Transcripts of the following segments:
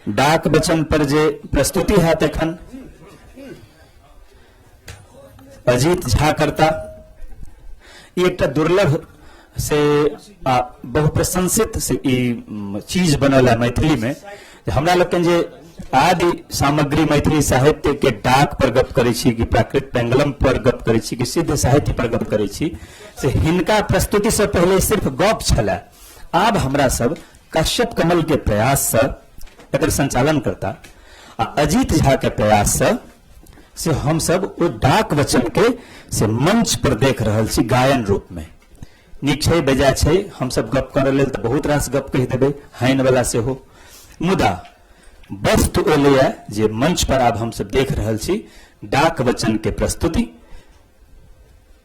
डाक वचन पर जे प्रस्तुति हैत एखन अजीत झा करता। ई एकटा दुर्लभ से बहुप्रशंसित से ई चीज बनल है मैथिली में। हमरा लोकनि जे आदि सामग्री मैथिली साहित्य के डाक पर गप करै छी कि प्राकृत पैंगलम पर गप करै छी कि सिद्ध साहित्य पर गप करै छी, से हिनका प्रस्तुति से पहले सिर्फ गप छलै। आब हमरा सब कश्यप कमल के प्रयास से एकर संचालन करता आ अजीत झा के प्रयास से से हम सब ओ डाक वचन के से मंच पर देख रहल छी गायन रूप में। नीक छै, बेजा छै, हम सब गप करऽ लेल तऽ बहुत रास गप कहि देबै, हाइन वाला सेहो, मुदा वस्तु एलैए जे मंच पर आब हम सब देख रहल छी डाक वचन के प्रस्तुति।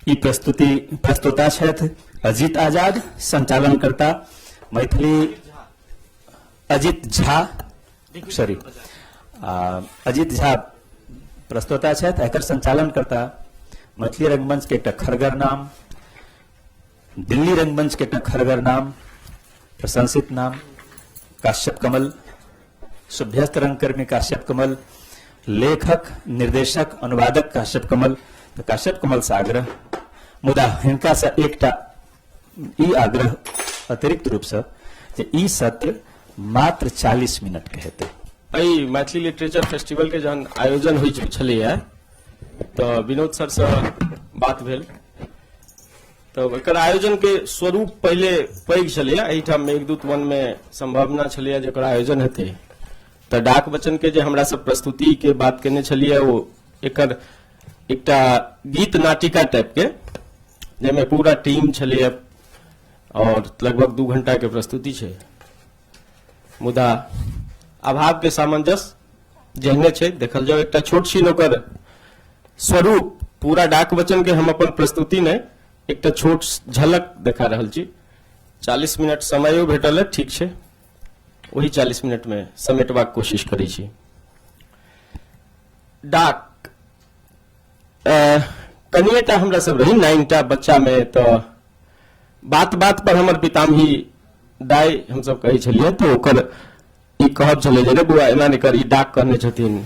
ई प्रस्तुति प्रस्तुता छथि अजीत आजाद, संचालनकर्ता मैथिली अजित झा, सॉरी, अजित झा प्रस्तोता छथि। एकर संचालनकर्ता मैथिली रंगमंच के एकटा खरगर नाम, दिल्ली रंगमंच के एकटा खरगर नाम, प्रशंसित नाम काश्यप कमल, सुभ्यस्त रंगकर्मी काश्यप कमल, लेखक निर्देशक अनुवादक काश्यप कमल। तऽ काश्यप कमल से आग्रह, मुदा हिनका से एकटा ई आग्रह अतिरिक्त रूप से जे ई सत्र मात्र 40 मिनट के हेतै। एहि मैथिली लिटरेचर फेस्टिवल के जहन आयोजन होइ छलैया तऽ विनोद सर से बात भेल, तऽ एकर आयोजन के स्वरूप पहिले पैघ छलैया। एहिठाम मेघदूत वन में संभावना छलैया जे एकर आयोजन हेतै। तऽ डाक वचन के जे हमरा सब प्रस्तुति के बात केने छलियै ओ एकर एकटा गीत नाटिका टाइप के, जाहिमे पूरा टीम छलैया और लगभग 2 घंटा के प्रस्तुति छै। मुदा अभाव के सामंजस्य जेहने छै देखल जाओ, एकटा छोट छिन ओकर स्वरूप पूरा डाक वचन के हम अपन प्रस्तुति में एकटा छोट झलक देखा रहल छी। 40 मिनट समयो भेटल है, ठीक छै, वही 40 मिनट में समेटबाक कोशिश करै छी। डाक कनिएटा हमरा सब रही 9 टा बच्चा में, तऽ बात बात पर हमर पितामही दाइ हमसब कहै छलियै, तऽ ओकर ई कहब छलै जे रे बौआ एना नहि कर, ई डाक कहने छथिन।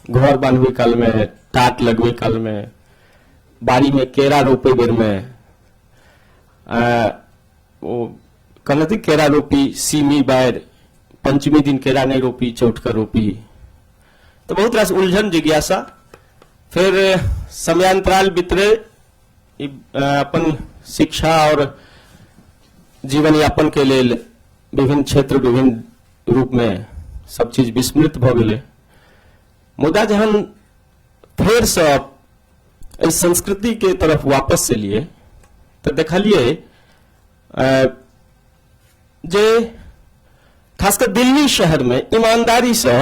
घर बान्हबै काल में, टाट लगबै काल में, बाड़ी में केरा रोपै बेर में, ओ कहने थी केरा रोपी सीमी बारि, पंचमी दिन केरा नहीं रोपी चौठ का रोपी। तो बहुत रास उलझन जिज्ञासा। फिर समयांतराल बितरे, अपन शिक्षा और जीवन यापन के लेल विभिन्न क्षेत्र विभिन्न रूप में सब चीज विस्मृत भ गेलै। मुदा जहन फेर से एहि संस्कृति के तरफ वापस एलियै तऽ देखलियै जे खासकर दिल्ली शहर में ईमानदारी से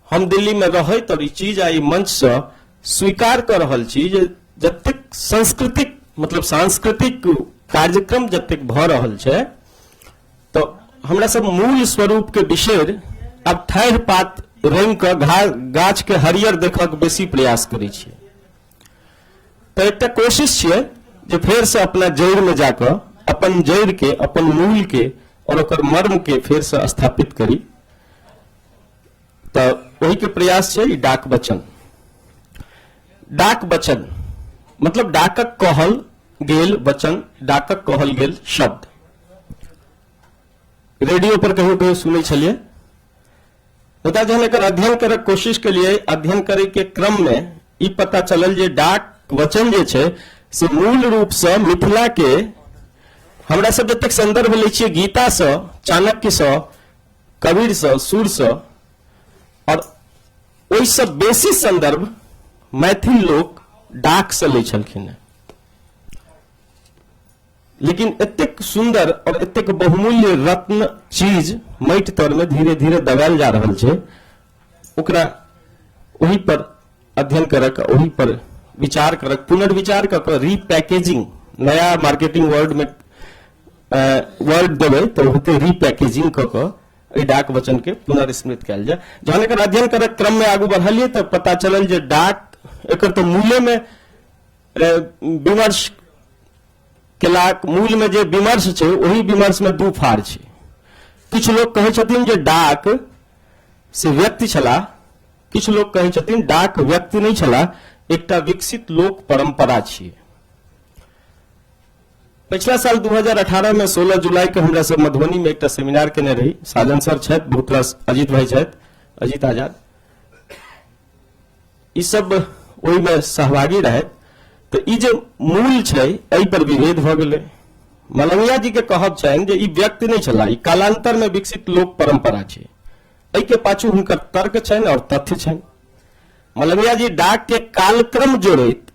हम दिल्ली में रहैत और ई चीज आ ई मंच से स्वीकार कर रहल छी जे जतेक सांस्कृतिक मतलब सांस्कृतिक कार्यक्रम जतेक भऽ रहल छै तऽ हमरा सब मूल स्वरूप के बिसरि आब ठाढ़ि पात रंगि कऽ गाछ के हरियर देखक बेसी प्रयास करै छियै। तऽ एकटा कोशिश छियै जे फेर से अपना जड़ि में जाकऽ अपन जड़ि के, अपन मूल के और ओकर मर्म के फेर से स्थापित करी। तऽ ओही के प्रयास छै ई डाक वचन। डाक वचन मतलब डाकक कहल गेल वचन, डाकक कहल गेल शब्द। रेडियो पर कहियो कहियो सुनै छलियै, मुदा जहन एकर अध्ययन करक कोशिश केलियै, अध्ययन करे के क्रम में ई पता चलल जे डाक वचन जे छै से मूल रूप से मिथिला के हमरा सब जतेक संदर्भ लै छियै गीता से, चाणक्य से, कबीर से, सूर से, और ओहिसँ बेसी संदर्भ मैथिल लोक डाक से लै छलखिन हेँ। लेकिन एतेक सुंदर और एतेक बहुमूल्य रत्न चीज माटि तर में धीरे धीरे दबायल जा रहल छै, ओकरा ओहि पर अध्ययन करक, ओहि पर विचार करक, पुनर्विचार कऽ कऽ रीपैकेजिंग, नया मार्केटिंग वर्ड में वर्ड देबै तऽ होतै रीपैकेजिंग कऽ कऽ एहि डाक वचन के पुनर्स्मृत कयल जाय। जहन एकर अध्ययन करक क्रम में आगू बढ़लियै तऽ पता चलल जे डाक एकर तऽ मूले में विमर्श केलाक मूल में जे विमर्श छै ओहि विमर्श में दू फाड़ छै। किछु लोग कहै छथिन जे डाक से व्यक्ति छलाह। किछु लोक कहै छथिन डाक व्यक्ति नहि छलाह, एकटा विकसित लोक परंपरा छियै। पिछला साल 2018 में 16 जुलाई के हमरा सब मधुबनी में एकटा सेमिनार केने रही। साजन सर छथि, बहुत रास अजीत भाई छथि, अजीत आजाद, ई सब ओहिमे सहभागी रहे। तऽ ई जे मूल छै एहि पर विभेद भऽ गेलै। मलंगिया जी के कहब छनि जे ई व्यक्ति नहि छलाह, ई कालांतर में विकसित लोक परंपरा छै। एहि के पाछू हुनकर तर्क छनि और तथ्य छनि। मलंगिया जी डाक के कालक्रम जोड़ैत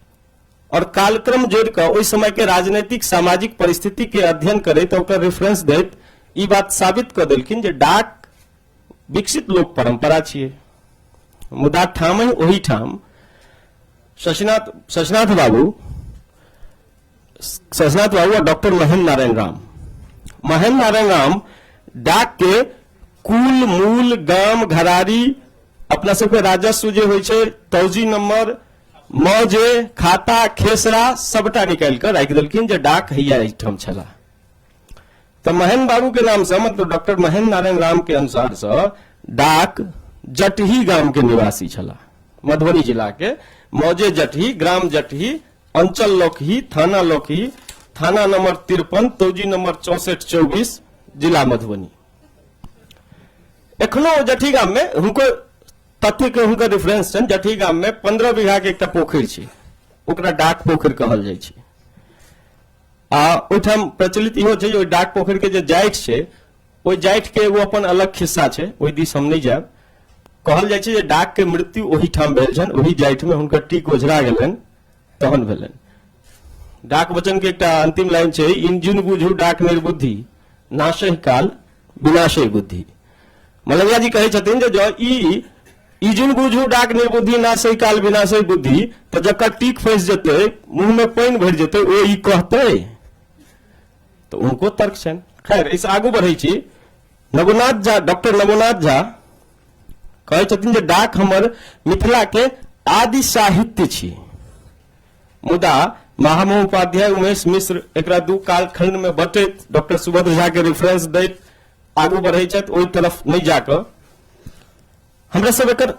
और कालक्रम जोड़ि कऽ ओहि समय के राजनीतिक सामाजिक परिस्थिति के अध्ययन करैत ओकर रेफरेंस दैत ई बात साबित कऽ देलखिन जे डाक विकसित लोक परंपरा छियै। मुदा ठामहि ओहिठाम शशिनाथ शशिनाथ बाबू शशिनाथ बाबू और डॉक्टर महेंद्र नारायण राम, महेंद्र नारायण राम डाक के कुल मूल गाम घरारी अपना सबके राजस्व जे होइ छै तौजी नंबर मौजे खाता खेसरा सबटा निकालि कऽ राखि देलखिन जे डाक हैया एहिठाम छलाह। तऽ महेंद्र बाबू के नाम से मतलब डॉक्टर महेंद्र नारायण राम के अनुसार से डाक जटही गाम के निवासी छलाह, मधुबनी जिला के मौजे जटही, ग्राम जटही, अंचल लोकही, थाना लोकही, थाना नंबर 53, तौजी नंबर 6424, जिला मधुबनी। एखनो जटही गाम में हुनको तथ्य के हुनकर रेफरेंस छनि। जटही गाम में 15 बीघा के एकटा पोखरि छै, ओकरा डाक पोखरि कहल जाइ छै। आ ओहिठाम प्रचलित इहो छै जे ओहि डाक पोखरि के जे जाठि छै, ओहि जाठि के एगो अपन अलग खिस्सा छै, ओहि दिस हम नहि जायब। कहल जाइ छै जे डाक के मृत्यु ओहिठाम भेल छनि, ओहि जाठि में हुनकर टीक ओझरा गेलनि तहन भेलनि। डाक वचन के एकटा अंतिम लाइन छै, इंजुन बुझू डाक निर्बुद्धि, नाशै काल विनाशै बुद्धि। मलंगिया जी कहै छथिन जे जँ ई इजुन बुझू डाक निर्बुद्धि नाशै काल विनाशै बुद्धि, तऽ जकर टीक फँसि जेतै, मुंह में पानि भरि जेतै, ओ ई कहतै? तऽ उनको तर्क छनि। खैर, एहिसँ आगू बढ़ै छी। नवनाथ झा, डॉक्टर नवनाथ झा कहै छथिन जे डाक हमर मिथिला के आदि साहित्य छी। मुदा महामहोपाध्याय उमेश मिश्र एकरा दू कालखंड में बटैत डॉक्टर सुभद्र झा के रेफरेंस दैत आगू बढ़ै छथि। ओहि तरफ नहि जाकऽ हमरा सब एकर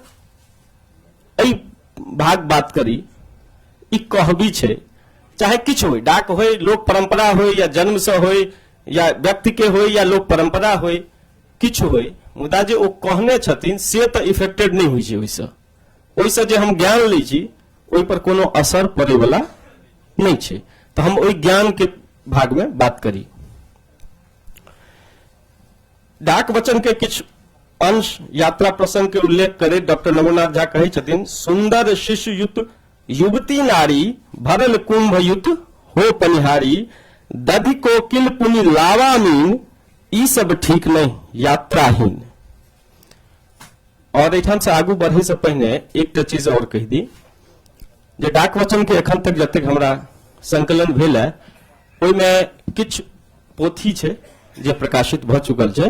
एहि भाग बात करी। ई कहबी छै, चाहे किछु होय, डाक होय, लोक परंपरा होय, या जन्म से होय, या व्यक्ति के होय, या लोक परंपरा होय, किछु होय, मुदा जे ओ कहने छथिन से तऽ इफेक्टेड नहि होइ छै ओहिसँ। ओहिसँ जे हम ज्ञान लै छी ओहि पर कोनो असर पड़ैवला नहि छै। तऽ हम ओहि ज्ञान के भाग में बात करी। डाक वचन के किछु अंश यात्रा प्रसंग के उल्लेख करैत डॉक्टर नवोनाथ झा कहै छथिन, सुंदर शिशु युत युवती नारी भरल कुंभ युत हो पनिहारी, दधि कोकिल पुनि लावा मीन, ई सब ठीक नहीं यात्राहीन। और एहिठाम से आगू बढ़े से पहिने एकटा चीज और कहि दी जे डाक वचन के एखन तक जतेक हमरा संकलन भेल है ओहिमे किछु पोथी छै जे प्रकाशित भऽ चुकल छै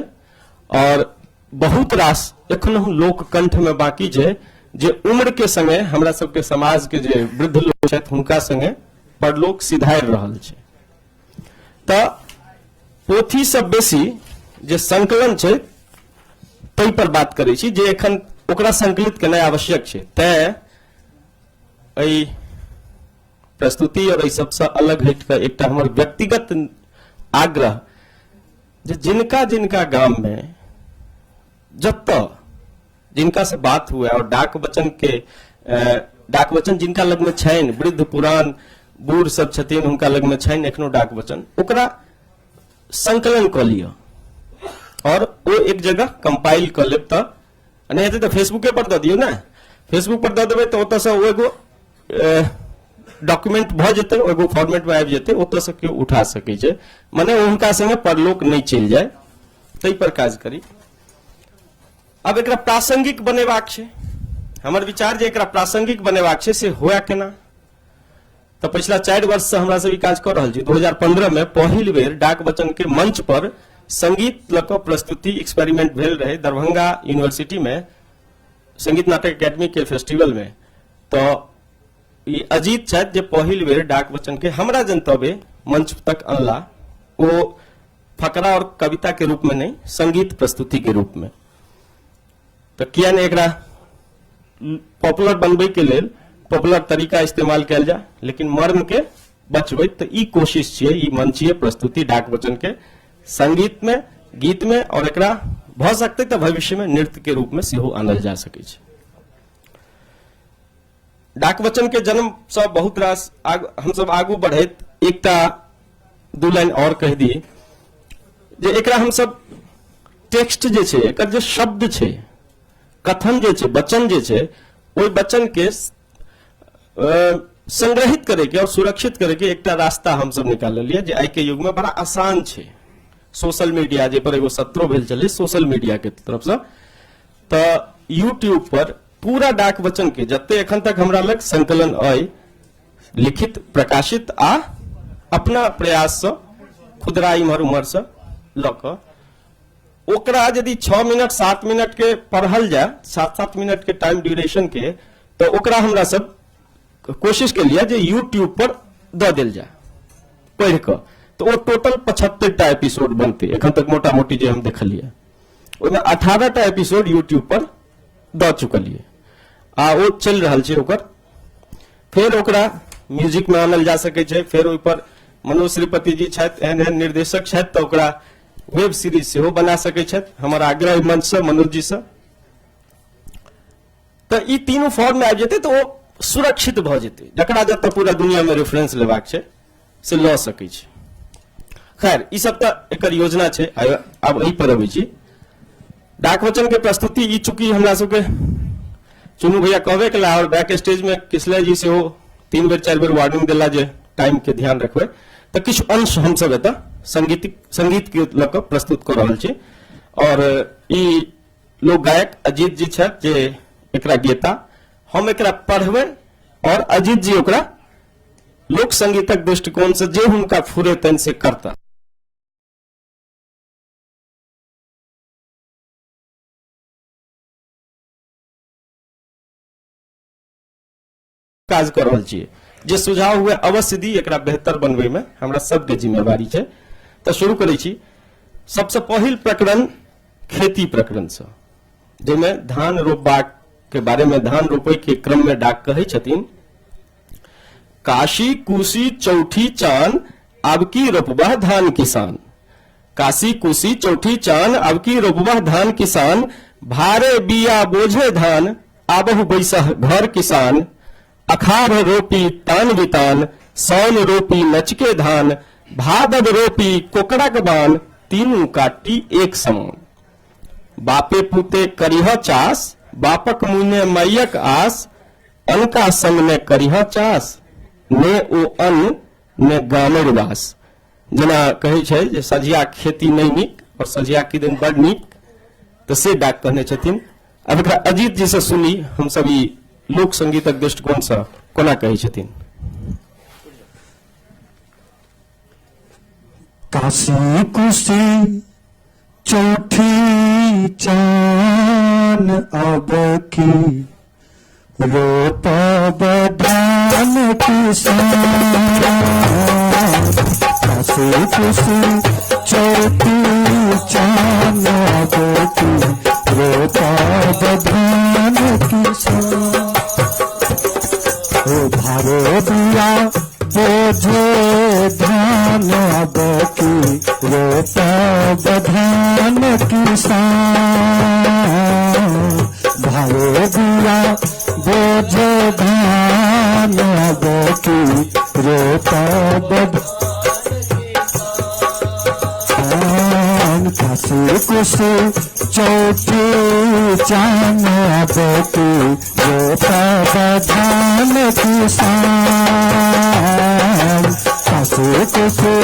और बहुत रास एखनहु लोक कंठ में बाकी छै जे उम्र के संगे हमरा सबके समाज के जे वृद्ध लोक छथि हुनका संगे परलोक सिधारि रहल छै। तऽ पोथी सब बेसी जे संकलन छै ताहि पर बात करै छी जे एखन ओकरा संकलित केनाइ आवश्यक छै। तैं एहि प्रस्तुति और एहि सबसँ अलग हटि कऽ एकटा हमर व्यक्तिगत आग्रह जे जिनका जिनका गाम में जतऽ जिनका से बात हुए और डाक वचन के डाक वचन जिनका लग में छनि, वृद्ध पुरान बूढ़ सब छथिन हुनका लग में छनि एखनो डाक वचन, ओकरा संकलन कऽ लिअ और ओ एक जगह कंपाइल कऽ लेब। तऽ नहि हेतै तऽ फेसबुके पर दऽ दियौ ने, फेसबुक पर दऽ देबै तऽ ओतऽसँ ओ एगो डॉक्यूमेंट भऽ जेतै, एगो फॉर्मेट में आबि जेतै, ओतऽसँ केओ उठा सकै छै, मने हुनका संगे परलोक नहि चलि जाय, ताहि पर काज करी। आब एकरा प्रासंगिक बनेबाक छै। हमर विचार जे एकरा प्रासंगिक बनेबाक छै से हुए केना? तऽ पछिला 4 वर्ष से हमरा सब ई काज कऽ रहल छी। 2015 में पहिल बेर डाक वचन के मंच पर संगीत लऽ कऽ प्रस्तुति एक्सपेरिमेंट भेल रहे दरभंगा यूनिवर्सिटी में संगीत नाटक एकेडमी के फेस्टिवल में। तऽ ई अजीत छथि जे पहिल बेर डाक वचन के हमरा जनतबे मंच तक अनला, ओ फकरा और कविता के रूप में नहीं, संगीत प्रस्तुति के रूप में। तऽ किया नहि एकरा पॉपुलर बनबै के लेल पॉपुलर तरीका इस्तेमाल कयल जाय, लेकिन मर्म के बचबैत। तऽ ई कोशिश छियै, ई मंचीय प्रस्तुति डाक वचन के संगीत में, गीत में, और एकरा भऽ सकतै तऽ भविष्य में नृत्य के रूप में सेहो आनल जा सकै छै। डाक वचन के जन्म से बहुत रास हमसब आगू बढ़ैत एकटा दू लाइन और कहि दी जे एकरा हमसब टेक्स्ट जे छै, एकर जे शब्द छै, कथन जे छै, वचन जे छै, ओहि वचन के संग्रहित करे के और सुरक्षित करे के एकटा रास्ता हमसब निकाललियै जे आइ के युग में बड़ा आसान छै। सोशल मीडिया, जे पर एगो सत्रो भेल छलै सोशल मीडिया के तरफ से, तऽ यूट्यूब पर पूरा डाक वचन के जते एखन तक हमरा लग संकलन अइ, लिखित, प्रकाशित आ अपना प्रयास से खुदरा इम्हर उम्हर से लऽ कऽ, ओकरा यदि 6 मिनट 7 मिनट के पढ़ल जाय, 7-7 मिनट के टाइम ड्यूरेशन के, तऽ ओकरा हमरा सब कोशिश के लिए जे यूट्यूब पर दऽ देल जाय पढ़ि कऽ, तऽ ओ टोटल 75 टा एपिसोड बनतै। एखन तक मोटा मोटी जे हम देखलियै ओहिमे 18 टा एपिसोड यूट्यूब पर दऽ चुकलियै आ ओ चलि रहल छै। ओकर फेर ओकरा म्यूजिक में आनल जा सकै छै। फेर ओहि पर मनोज श्रीपति जी छथि, एहन एहन निर्देशक छथि, तऽ ओकरा वेब सीरीज सेहो बना सकै छथि। हमर आग्रह एहि मंच से मनोज जी से, तऽ ई तीनू फॉर्म में आबि जेतै तऽ ओ सुरक्षित भऽ जेतै। जकरा जतऽ पूरा दुनिया में रेफरेंस लेबाक छै से लऽ सकै छै। खैर, ई सब तऽ एकर योजना छै। आब एहि पर अबै छी। डाक वचन के प्रस्तुति ई चूंकि हमरा सबके चुनू भैया कहबे केला और बैक स्टेज में किसलय जी सेहो 3 बेर 4 बेर वार्निंग देला जे टाइम के ध्यान रखबै, तऽ किछु अंश हमसब एतऽ संगीत के लऽ कऽ प्रस्तुत कऽ रहल छी। और ई लोक गायक अजीत जी छथि जे एकरा गेता, हम एकरा पढ़बै और अजीत जी ओकरा लोक संगीतक दृष्टिकोण से जे हुनका फुरेतनि से करता। काज कऽ रहल छियै, जे सुझाव हुए अवश्य दी, एकरा बेहतर बनबै में हमरा सबके जिम्मेवारी छै। तऽ शुरू करै छी सबसे पहिल प्रकरण खेती प्रकरण से, जाहिमे धान रोपबाक के बारे में, धान रोपै के क्रम में डाक कहै छथिन, काशी कुशी चौठी चान अब की रोपबह धान किसान, काशी कुशी चौठी चान अब की रोपबह धान किसान, भारे बिया बोझे धान आबहु बैसह घर किसान, अखाड़ रोपी तान बितान, सौन रोपी नचके धान, भादव रोपी कोकड़क बान, तीनू काटी एक समान, बापे पुते करिह चास, बापक मुने मैयक आस, अनका संग ने करिह चास, ने ओ अन्न ने गामेर वास। जेना कहै छै जे सझिया खेती नहि नीक और सझिया की दिन बड़ नीक, तऽ से डाक कहने छथिन। आब एकरा अजीत जी से सुनी हमसब ई लोक संगीतक दृष्टिकोण से कोना कहै छथिन। काशी कुशी चौथी चान अब की रोपब धान किसान, काशी कुशी चौथी चान अब की रोपब धान किसान, ओ भारो बिया बोझे धान अब की रोपब धान किसान, भारो बिया बोझे धान अब की रोपब धान, काशी कुशी चौथी चान अब की रोपब धान किसान, काशी कुशी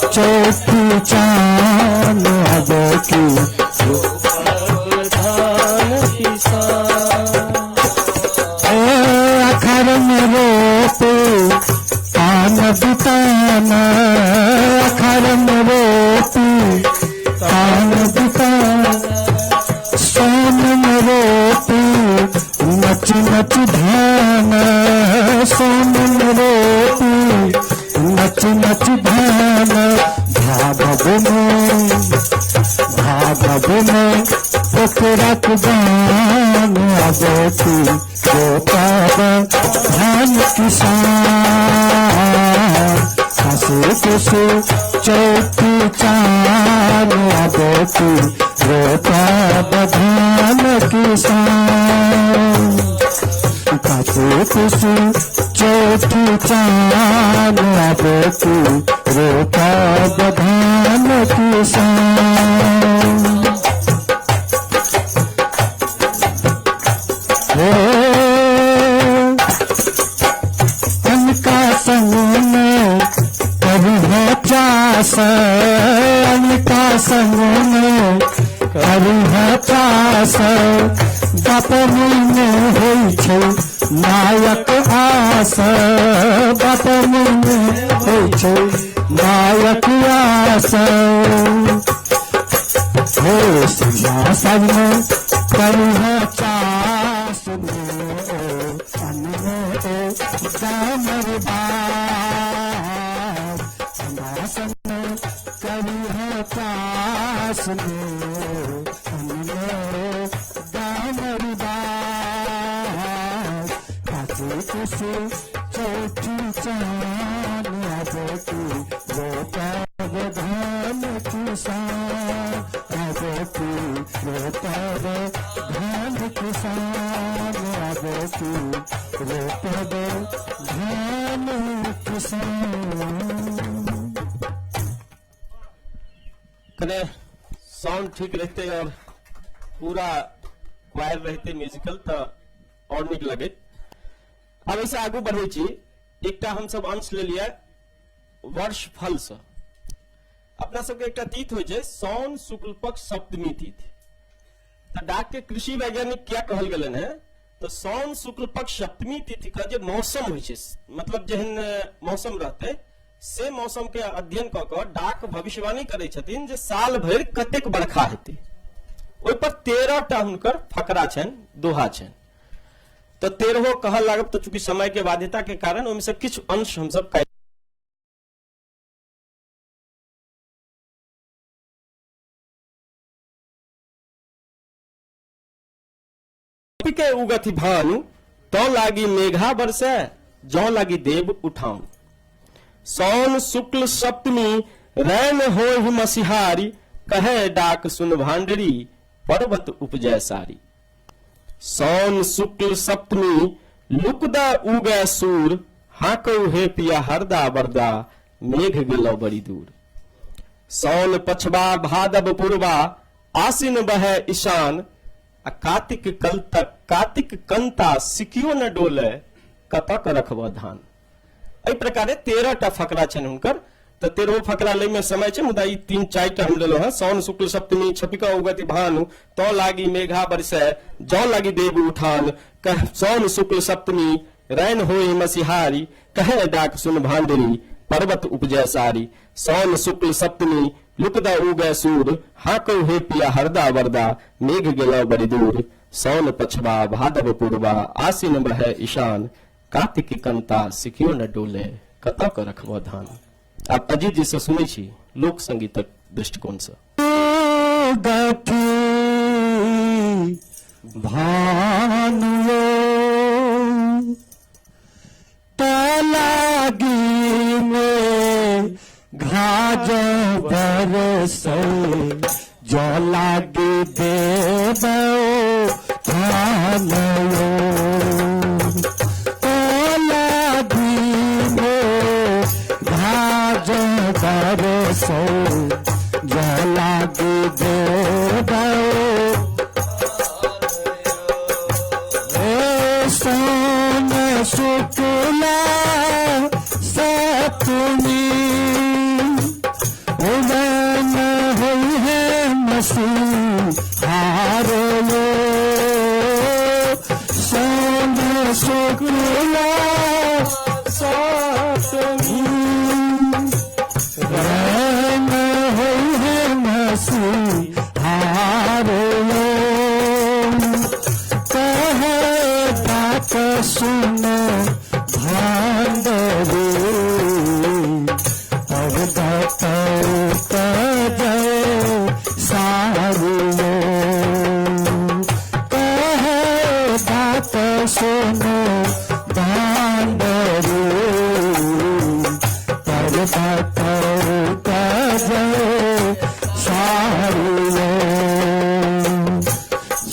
चौथी चान अब की धान किसान। ए अखर में रोपे तान बितान, अखर में रोपी तान बितान, सोन में रोपी नच नच धान, सोन में रोपी नच नच धान, भादव में भादव में पोखरक बान अबकी रोपब धान किसान। हंसी खुशी चौथी चान अबकी रोपब धान किसान। हंसी खुशी चौथी चान अबकी रोपब धान किसान। हे अनका संग में करी चास, अनका संग में करी चास, बाप मुँह होइ छै नायक आस, बाप मुँह होइ छै नायक आस। हे सिंहासन में करी चास, सिंहासन में करी चास, चौथी चान अबकी रोपब धान किसान, अबकी रोपब धान किसान, अबकी रोपब धान किसान। कने साउंड ठीक रहते और पूरा क्वायर रहते म्यूजिकल तो और नीक लगैत। आब एहिसँ आगू बढ़ै छी, एकटा हमसब अंश लेलियै वर्ष फल से। अपना सबके एकटा तिथि होइ छै साउन शुक्ल पक्ष सप्तमी तिथि। तऽ डाक के कृषि वैज्ञानिक क्या कहल गेलनि है, तऽ साउन शुक्ल पक्ष सप्तमी तिथि के जे मौसम होइ छै, मतलब जेहन मौसम रहतै से मौसम के अध्ययन कऽ कऽ डाक भविष्यवाणी करै छथिन जे साल भरि कतेक बरखा हेतै। ओहि पर 13 टा हुनकर फकरा छनि, दोहा छनि। तऽ 13 कहऽ लागब तऽ चूंकि समय के बाध्यता के कारण ओहिमे से किछु अंश हमसब काटि के उगथि भानु तो लागी मेघा बरसे, जौ लागी देव उठाऊं। सौन शुक्ल सप्तमी रैन होहि मसिहारी, कहे डाक सुन भांडरी पर्वत उपजय सारी। सौन शुक्ल सप्तमी लुकदा उगै सूर, हाकौ हे पिया हरदा बरदा मेघ गेलौ बड़ी दूर। सौन पछबा भादव पूर्वा आसिन बहे ईशान, आ कार्तिक कल तक कार्तिक कंता सिकियो न डोले कतऽ के रखब धान। एहि प्रकारे 13 टा फकरा छनि हुनकर। तऽ 13 फकरा लै में समय छै, मुदा ई 3-4 टा हम लेलहुँ हेँ। साउन शुक्ल सप्तमी छपिका उगति भानु, तो लागी मेघा बरसै जौ लागी देव उठान। कह साउन शुक्ल सप्तमी रैन होई मसिहारी, कहे डाक सुन भांडरी पर्वत उपजय सारी। साउन शुक्ल सप्तमी लुकदा उगै सूर, हाकौ हे पिया हरदा वरदा मेघ गेलौ बड़ी दूर। साउन पछबा भादव पूर्वा आसिन बहे ईशान, कार्तिक कंता सिखियो न डोले कतऽ के रखब धान। आब अजीत जी से सुनै छी लोक संगीतक दृष्टिकोण से। भानुओ तलागी में घाज बरसै, जो लागी देव थानो। तलागी में घाज बरसै, जो लागी देव सोन शुक्ला सप्तमी उदन हुई है मसीहारो। सोन शुक्ला सप्तमी रैन हुई है मसीहारो। कहे बात सुन भांडरी पर्वत उपजय सारियो।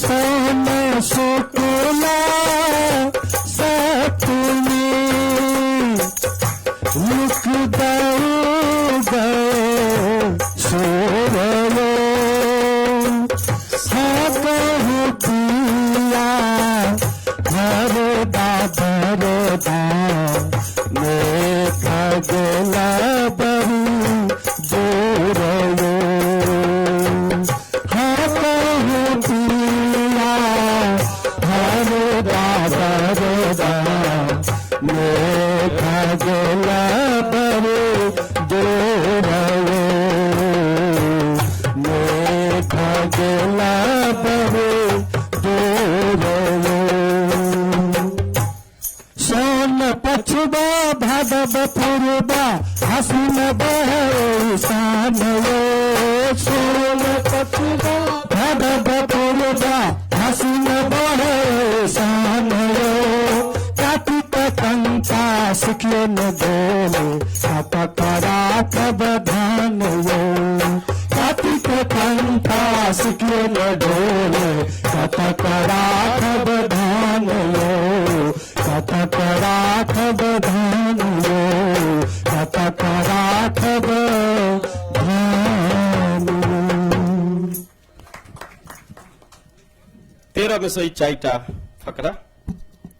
सोन शुक्ला सप्तमी मुख दऊ गए सोरयो कहु पिया हर दादर दा मेघ गेला बहू जोरयो कहु पिया हर दादर दा मेघ गेला बहू जोरयो मेघ गेला बहू जोरयो। सोन पछुबा भादव पुरबा हसन बहे सानयो सोन पछुबा भादव पुरबा हसन बहे सानयो कार्तिक कंता सुखियो न बोले कत राखब धान यो कार्तिक कंता सुखियो न डोले कत राखब धान यो कत राखब धान यो कत राखब धान यो। 13 में से 4टा फकरा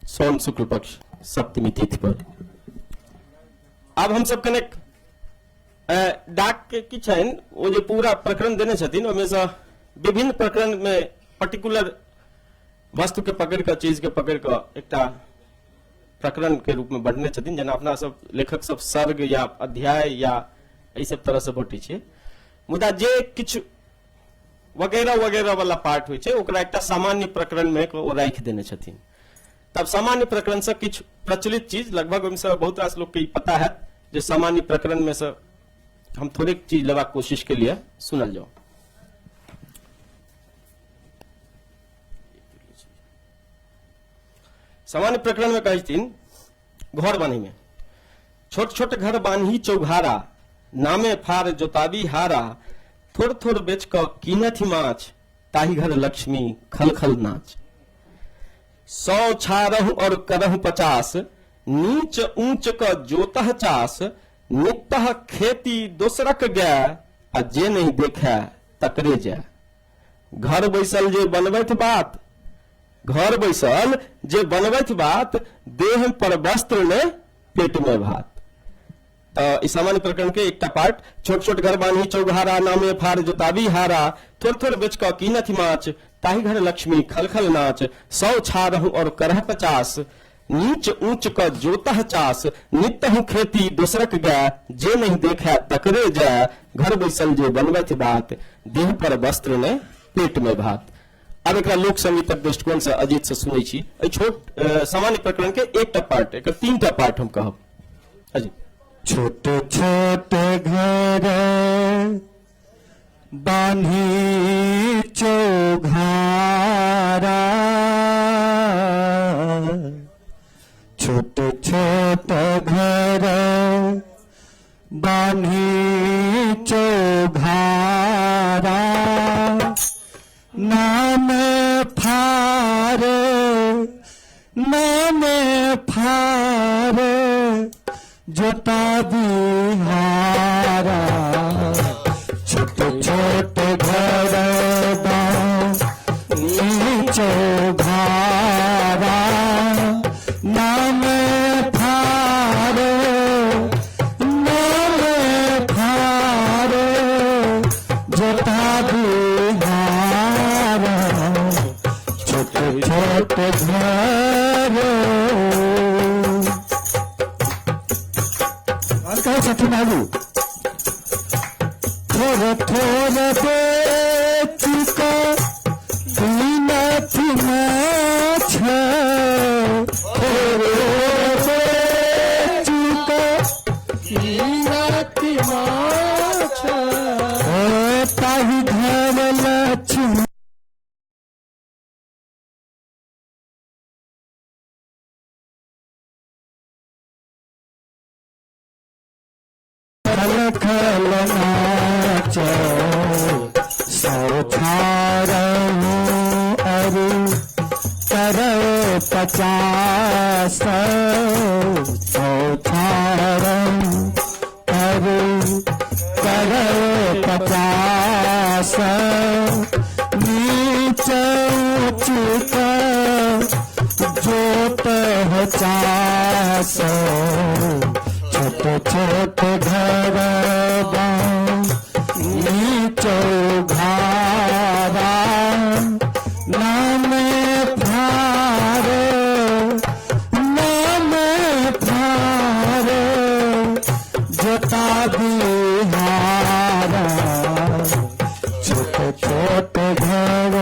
सोम शुक्ल पक्ष सप्तमी तिथि पर। आब हम सब कनेक डाक के की छनि ओ जे पूरा प्रकरण देने छथिन ओहिमे से विभिन्न प्रकरण में पर्टिकुलर वस्तु के पकड़ कऽ चीज के पकड़ कऽ एकटा प्रकरण के रूप में बढ़ने छथिन। जेना अपना सब लेखक सब सर्ग या अध्याय या एहि सब तरह से बटै छै, मुदा जे किछु वगैरह वगैरह वाला पार्ट होइ छै ओकरा एकटा सामान्य प्रकरण में ओ राखि देने छथिन। तब सामान्य प्रकरण से किछु प्रचलित चीज लगभग ओहिमे से बहुत रास लोग के ई पता है जे सामान्य प्रकरण में से हम थोड़ेक चीज लेबाक कोशिश के लिए सुनल जाओ। सामान्य प्रकरण में कहै छथिन घर बान्ही में छोट छोट घर बान्ही चौघारा नामे फार जोताबी हारा थोड़ थोड़ बेच कऽ कीनथि माछ ताहि घर लक्ष्मी खलखल नाच। 100 छारहु और करहु 50 नीच ऊंच क जोतह चास नित्तह खेती दोसरक गाय आ जे नहीं देखै तकरे जाय। घर बैसल जे बनबैत बात घर बैसल जे बनबैत बात देह पर वस्त्र ने पेट में भात। तऽ ई सामान्य प्रकरण के एकटा पार्ट छोट छोट घर बान्ही चौघारा नामे फार जोताबी हारा थोड़ थोड़ बेच कऽ कीनथि माछ ताहि घर लक्ष्मी खलखल नाच 100 छारहु और करह 50 नीच ऊंच क जोतह चास नित्तहु खेती दोसरक गाय जे नहीं देखै तकरे जाय घर बैसल जे बनबैत बात देह पर वस्त्र ने पेट में भात। आब एकरा लोक संगीतक दृष्टिकोण से अजीत से सुनै छी। एहि छोट सामान्य प्रकरण के एकटा पार्ट एकर 3टा पार्ट हम कहब। अजीत। छोट छोट घर बान्ही चौघारा छोट छोट घर बान्ही चौघारा नाम फार नाम फार जोता बिहारा छोट छोट घर बान्ही चौघारा नाम फार नाम फार जोता बिहारा छोट छोट घर। और कहै छथिन आगू थोड़ थोड़ बेच कऽ कीनथि माछ थोड़ बेच कऽ कीनथि माछ ताहि घर लक्ष्मी देखल नाच सौ छारहु अरु करो 50 सौ छारहु अरु करो 50 नीच ऊंच जोत हो चास छोट छोट घर नीचो घारा नाम फारो नाम फारो जोता बिहारा छोट छोट घर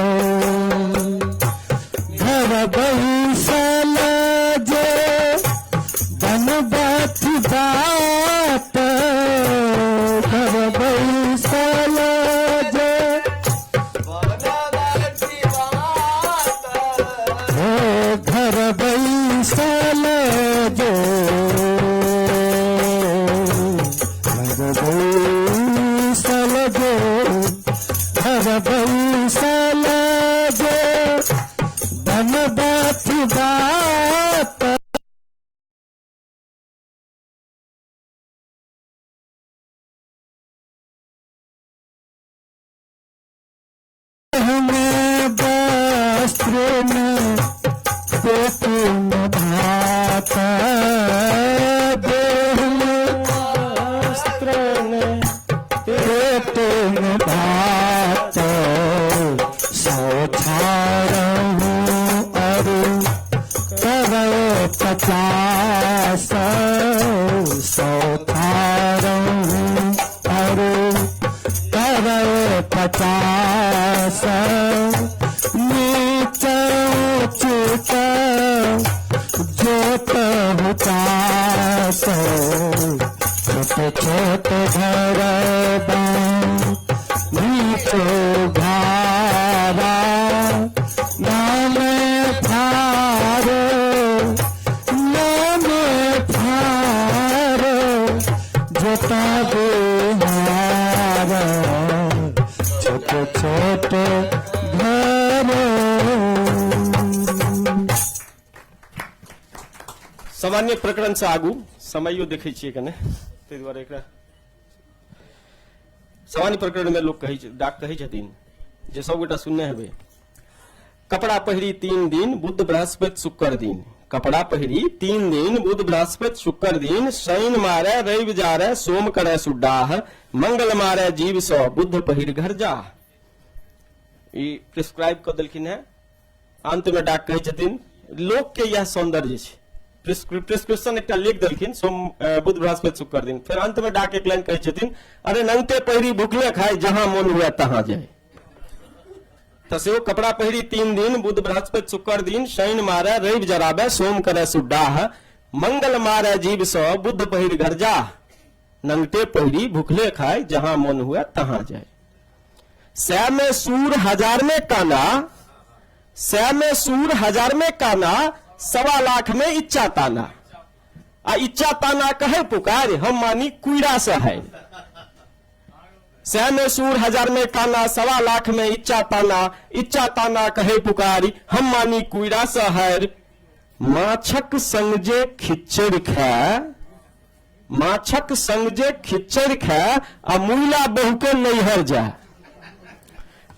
घर बैसल जे बनबत बात घर बैसल जे हो घर बैसल जे घर बैसल जे घर बैसल जे बनबत बात हमें वस्त्र में पेट में भात देह में वस्त्र में पेट में भात सौ छारहु अरु करो 50 सौ छारहु अरु करो 50 नीच ऊंच जोत हो चास छोट छोट घर नीचो घारा नाम फारो नाम फारो जोता बिहारा छोट छोट घर। सामान्य प्रकरण से आगू समयो देखै छियै कने, ताहि दुआरे एकरा सामान्य प्रकरण में लोग कहै छै, डाक कहै छथिन जे सबगोटा सुनने हेबै। कपड़ा पहिरी 3 दिन बुध बृहस्पति शुक्र दिन, कपड़ा पहिरी 3 दिन बुध बृहस्पति शुक्र दिन, शनि मारे रवि जारे सोम करे सुड्डाह, मंगल मारे जीव सो बुध पहिर घर जाह। ई प्रिस्क्राइब कऽ देलखिन हेँ। अंत में डाक कहै छथिन लोक के यह सौंदर्य छै, प्रिस्क्रिप्शन एकटा लिख देलखिन सोम बुध बृहस्पति शुक्र दिन, फेर अंत में डाक एक लाइन कहै छथिन अरे नंगटे पहिरी भुखले खाए जहां मन हुए तहां जाए। तऽ सेहो कपड़ा पहिरी 3 दिन बुध बृहस्पति शुक्र दिन, शनि मारे रवि जराबे सोम करे सुड्डाह, मंगल मारे जीव सो बुध पहिर घर जाह, नंगटे पहिरी भुखले खाए जहां मन हुए तहां जाए। सै में सूर हजार में काना, सै में सूर हजार में काना, 1.25 लाख में इच्छा ताना, आ इच्छा ताना कहे पुकार हम मानी कुइरा से है। सै में सूर हजार में काना, 1.25 लाख में इच्छा ताना, इच्छा ताना कहे पुकारी हम मानी कुइरा से है। माछक संग जे खिचड़ खाए, माछक संग जे खिचड़ खाए आ मुइला बहु के नैहर जाए।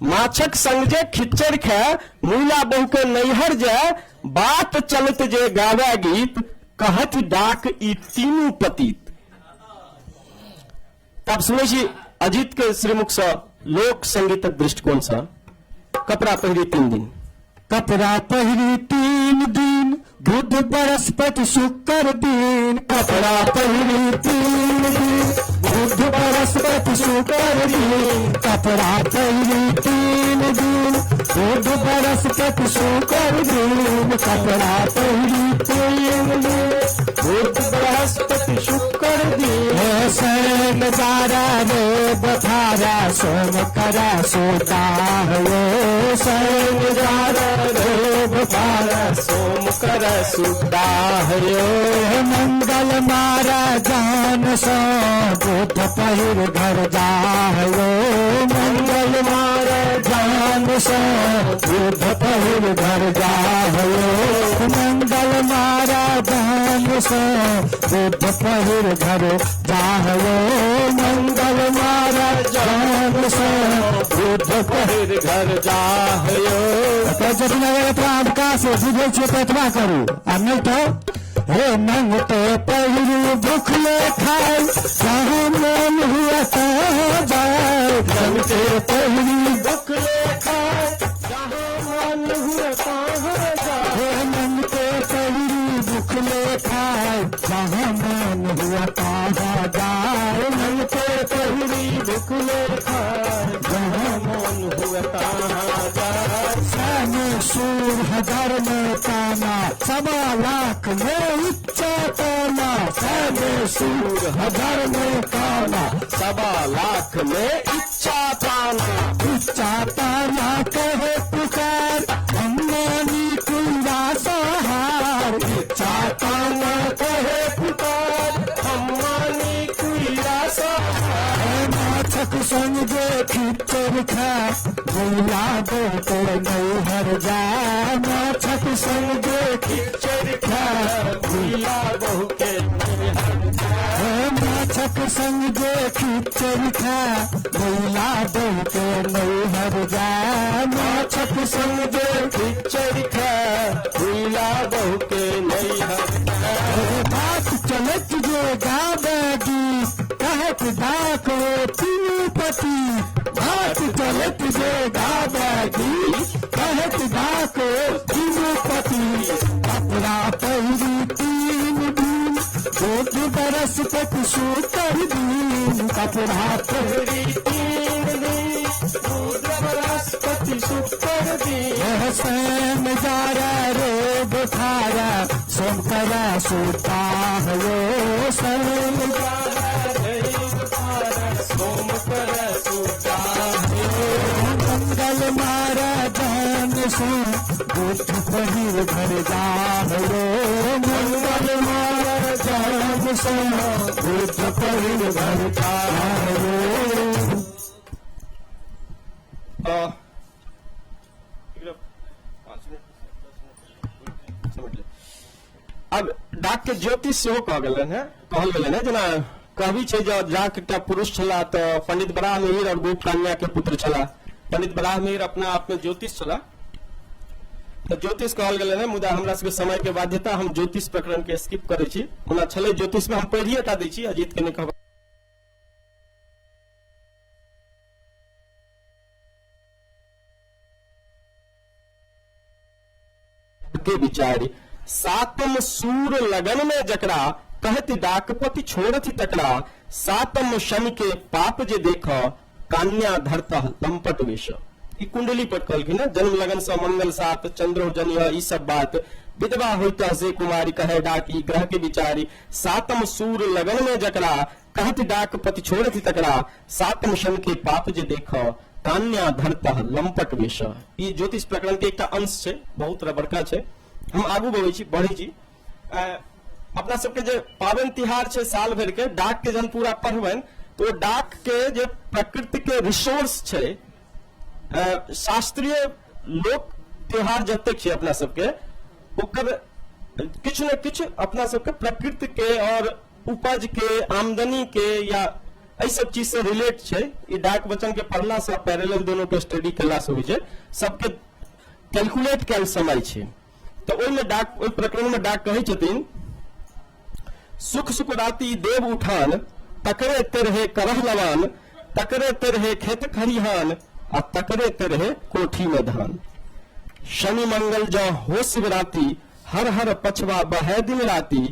माछक संग जे खिचड़ खाए मुइला बहु के नैहर जाए, बात चलत जे गावे गीत कहत डाक ई तीनू पतित। तब सुनै छी अजीत के श्रीमुख से लोक संगीतक दृष्टिकोण से कपड़ा पहिरी 3 दिन, कपड़ा पहिरी 3 दिन बुध बृहस्पति शुक्र दिन, कपड़ा पहिरी 3 दिन बुध बृहस्पति शुक्र दिन, कपड़ा पहिरी 3 दिन बुध बृहस्पति शुक्र दिन, कपड़ा पहिरी 3 दिन बुध बृहस्पति शुक्र दिन। सैन जारा रे बथारा सोम करा सोता हो सैन जारा रे बथारा सोम कर सुता यो मंगल मारा जान सो बुध पहिर घर जायो मंगल मारा जान सो बुध पहिर घर जायो मंगल मारा जान सो बुध पहिर घर जायो मंगल मारा जान सो बुध पहिर घर जाहयो। तऽ जखन अगर एतबा अवकाश बुझै छियै तऽ एतबा करू आ नहि तऽ हे नंगते पहिरू भूखले खाय जहाँ मोन हुए तहाँ जाय नंगते पहिरू भूखले खाय जहाँ मन हुए तहाँ जाय। हे नंगते पहिरू भूखले खाय जहाँ मोन हुए तहाँ जाय नंगते पहिरू भूखले खाय जहाँ मन हुए तहाँ जाय। सैन सूर हजार में ताना 1.25 लाख में उच्चा ताना सैन सूर हजार में ताना 1.25 लाख में इच्छा ताना। उच्चा ताना कहे पुकार अम्मानी कुंजा सहार उच्चा ताना कहे पुकार अम्मानी कुइरा सहार। माछक संग जे खिचड़ खा भैया दो तो नैहर जा माछक संग जे खिचड़ खा भैया बहू के माछक संग जे खिचड़ खा भैया दो तो नैहर जा माछक संग जे खिचड़ खा भैया बहू के नैहर। बात चलत जे गावे गीत कहत डाक हो तिरुपति बात चलत जे गावे गीत कहत डाक हो तिरुपति कपड़ा पहिरी 3 दिन 2 बरस तक सूतर दिन कपड़ा पहिरी 3 दिन 2 बरस शुक्र दिन। सैन जारा रे बुखारा सोम करा सुता हो सैन सोम कर सुता मंगल मारा जान सो बुद्ध पहिर घर जाहो मंगल मारा जान सो बुद्ध पहिर घर जाहो। अब डाक के ज्योतिष सेहो कहल गेलनि हेँ, कहल गेलनि हेँ। जेना कहबी छै जे डाक एकटा पुरुष छलाह तऽ पंडित बराह मिहिर और गोप कन्या के पुत्र छलाह। पंडित बराह मिहिर अपना आप में ज्योतिष छलाह तऽ ज्योतिष कहल गेलनि हेँ। मुदा हमरा सबके समय के बाध्यता हम ज्योतिष प्रकरण के स्किप करै छी। ओना छलै ज्योतिष में हम पढ़िए टा दै छी, अजीत के नहि कहब। के विचारी सातम सूर लगन में जकरा कहत डाकपति छोड़थि तकरा सातम शनि के पाप जे देख कान्या धरता लंपट वेश। ई कुंडली पर कहलखिन ने, जन्म लगन से मंगल सात चंद्रो जनिय ई सब बात विधवा होता से कुमारी कहे डाकी ग्रह के विचारी सातम सूर लगन में जकरा कहत डाकपति छोड़थि तकरा सातम शनि के पाप जे देख कान्या धरता लंपट वेश। ई ज्योतिष प्रकरण के एकटा अंश छै, बहुत बड़का छै। हम आगू बढ़ै छी, बढ़ै छी। अपना सबके जे पाबनि तिहार छै साल भरि के, डाक के जहन पूरा पढ़बनि तो डाक के जे प्रकृति के रिसोर्स छै, शास्त्रीय लोक त्योहार जतेक छै अपना सबके, ओकर किछु ने किछु अपना सबके प्रकृति के और उपज के आमदनी के या एहि सब चीज से रिलेट छै। ई डाक वचन के पढ़ला से पैरेलल दोनों के स्टडी केला से होइ छै, सबके कैलकुलेट कयल समय छै। तऽ ओहिमे डाक, ओहि प्रकरण में डाक कहै छथिन, सुख सुख राति देव उठान तकरे तेरहे करह लवान तकरे तेरहे खेत खरिहान आ तकरे तेरहे कोठी में धान। शनि मंगल जँ हो शिवराति हर हर पछवा बहै दिन राति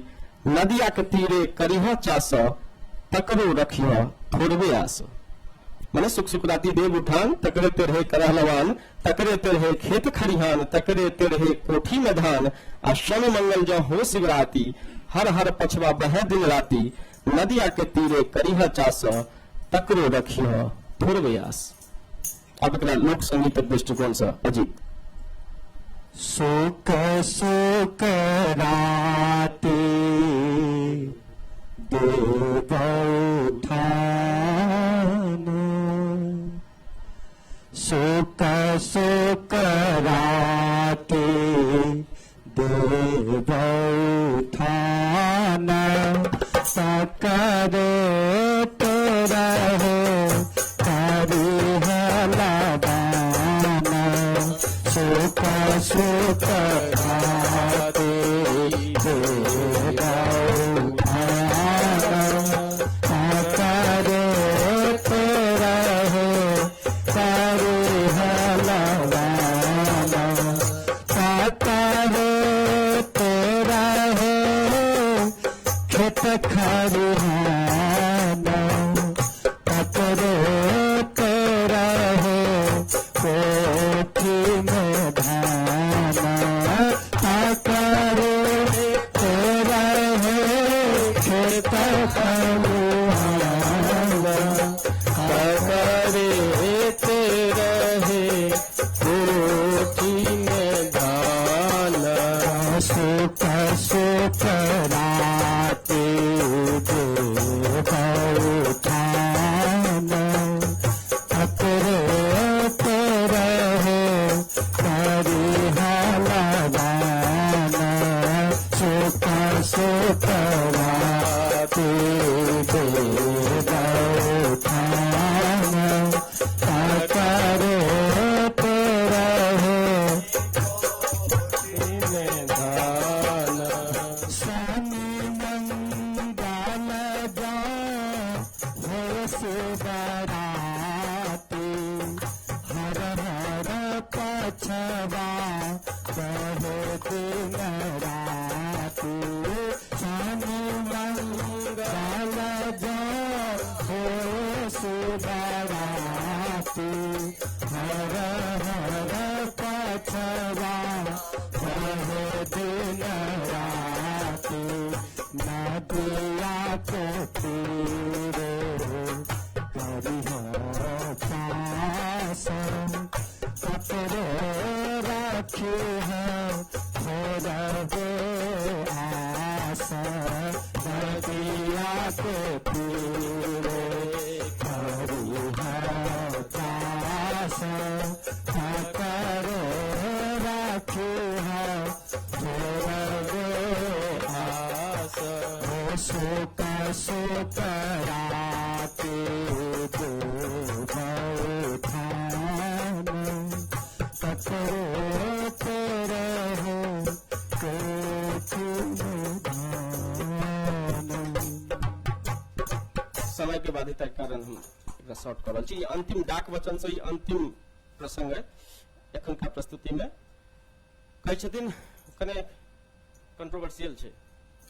नदिया के तीरे करिह चास तकरो रखिह थोड़बे आस। माने सुख सुख राति देव उठान तकरे तेरहे करह लवान तकरे तेरहे खेत खरिहान तकरे तेरहे कोठी में धान आ शनि मंगल जँ हो शिवराति हर हर पछवा बहै दिन राति नदिया के तीरे करिह चास, तकरो रखिह थोड़बे आस। आब एकरा लोक संगीतक दृष्टिकोण सँ अजीत। सुख सुख राते देव उठान, सुख सुख राते देव उठान, सकरे तेरा हो सुख सुख राते देव उठान, सकरे तेरा हो तेरा हो खेत खरिहान, ककरो तेरा हो कोठी में धान, ककरो तेरा हो खेत खरिहान, ककरे तेरा है कोठी में धान, सुख सुख राते देव उठान, ककरो तेरा हो हरिहलवान, सुख सुख राते देव उठान, ककरो तेरा हो में धान। स्वामी मंगल जा हो शिवराते, हर हर पछवा बहे दिन राते, स्वामी मंगल जा हो शिवराते, हर हर पछवा बहे दिन राते, नदिया के तीरे करिह चास, ककरो रखिह थोड़बे आस, नदिया के तीरे करिह चास, ककरो रखिह थोड़बे आस, सुख सुख राते देव उठान, ककरो तेरा हो कोठी में धान। समय के बाध्यता के कारण हम एकरा शॉर्ट कऽ रहल छी। ई अंतिम डाक वचन से ई अंतिम प्रसंग है एखनका प्रस्तुति में। कहै छथिन कने कंट्रोवर्सियल छै,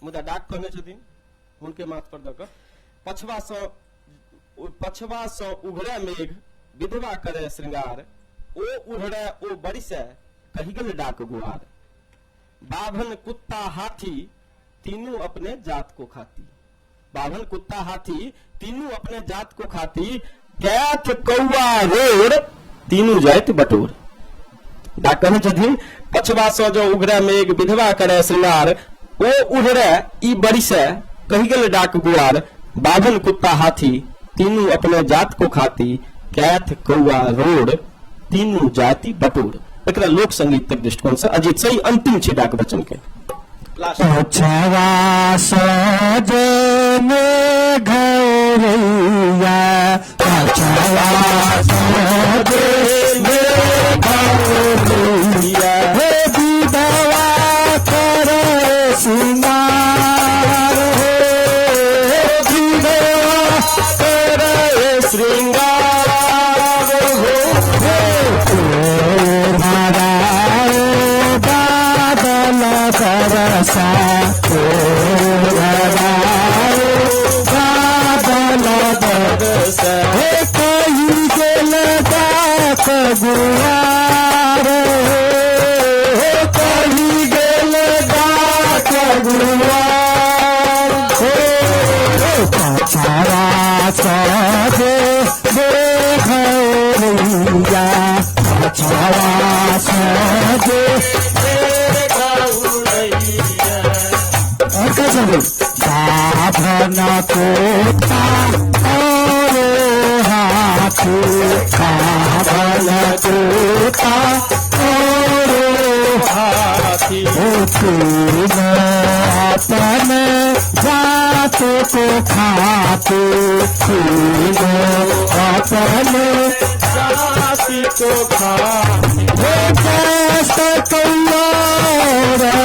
मुदा डाक कहने छथिन हुनके माथ पर दऽ कऽ, पछवा सँ उघड़े मेघ विधवा करे श्रृंगार, ओ उघड़े ओ बरिसे कहि गेल डाक गुआर, बाभन कुत्ता हाथी तीनू अपने जात को खाती, बाभन कुत्ता हाथी तीनू अपने जात को खाती, कैथ कौआ रोड़ तीनू जाति बटोर। डाक कहने छथिन पछवा सँ जो उघड़े मेघ विधवा करे श्रृंगार, ओ उघड़े ई बरिसे कहि गेल डाक गुआर, बाभन कुत्ता हाथी तीनू अपने जात को खाती, कैथ कौआ रोड़ तीनू जाति बटोर। एकरा लोक संगीत के दृष्टिकोण से अजीत सही अंतिम छै डाक वचन के। पछवा सजे घरैया, पछवा सजे घरैया, हे विधवा करे सिंगार, हे विधवा करे श्रृंगार हो, बादल बरसा, बादल बरसा, हे कही गेल डाक गुआर, हे कही गेल डाक गुआर, हे घरैया पछवा सजे और कैसे बोल बाभन कोता और हाथी बाभन कोता और हाथी ओ तुम अपन जात को खाते तुम अपन जाति को खाती हो जात कौआ रे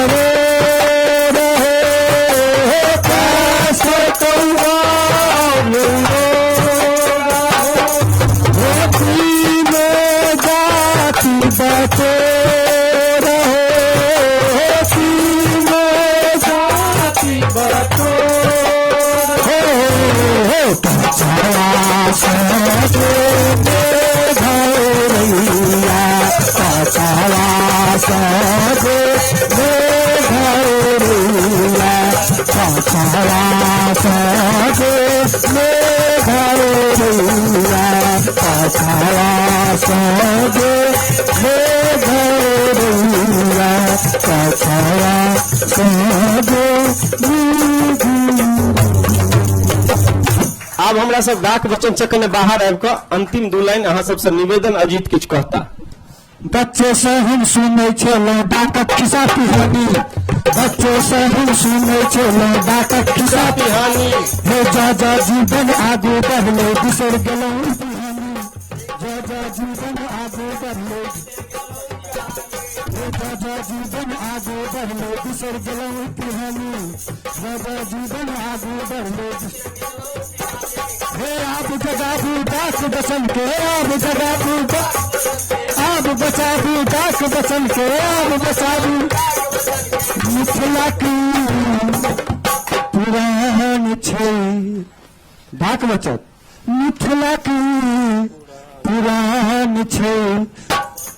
रे जात कौआ रे हो तीन जाति बचे रहे तीन जाति बतो हो हो पछवा सजे घरैया पछवा सजे घरैया पछवा सजे घरैया पछवा सजे घरैया पछवा सजे आब हमरा सब डाक वचन से कने बाहर आबि कऽ अंतिम दू लाइन अहाँ सबसे निवेदन अजीत किछु कहता। बच्चे से हम सुनै छलहुँ डाकक खिस्सा पिहानी बच्चे से हम सुनै छलहुँ डाकक खिस्सा पिहानी हे जा जा जीवन आगू बढ़लै बिसरि गेलहुँ पिहानी जा जा जीवन आगू बढ़लै हे जा जा जीवन आगू बढ़लै बिसरि गेलहुँ पिहानी जा जा जीवन आगू बढ़लै हे आब जगाबू डाक बचन के आब जगाबू आब बचाबू डाक बचन के आब बचाबू मिथिला की पुरान छै डाक बचत मिथिला की पुरान छै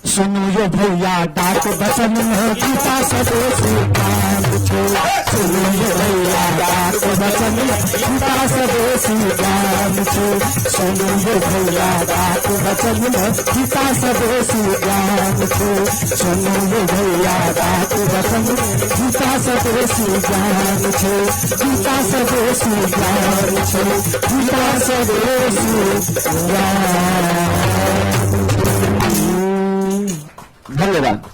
सुनू यो भैया डाक बचन में गीता सदेशी ज्ञान छै सुनू यो भैया डाक बचन में गीता सदेशी ज्ञान छै सुनू यो भैया डाक बचन में गीता सदेशी ज्ञान छै सुनू यो भैया डाक बचन में गीता सदेशी ज्ञान छै गीता सदेशी ज्ञान छै गीता सदेशी ज्ञान। धन्यवाद।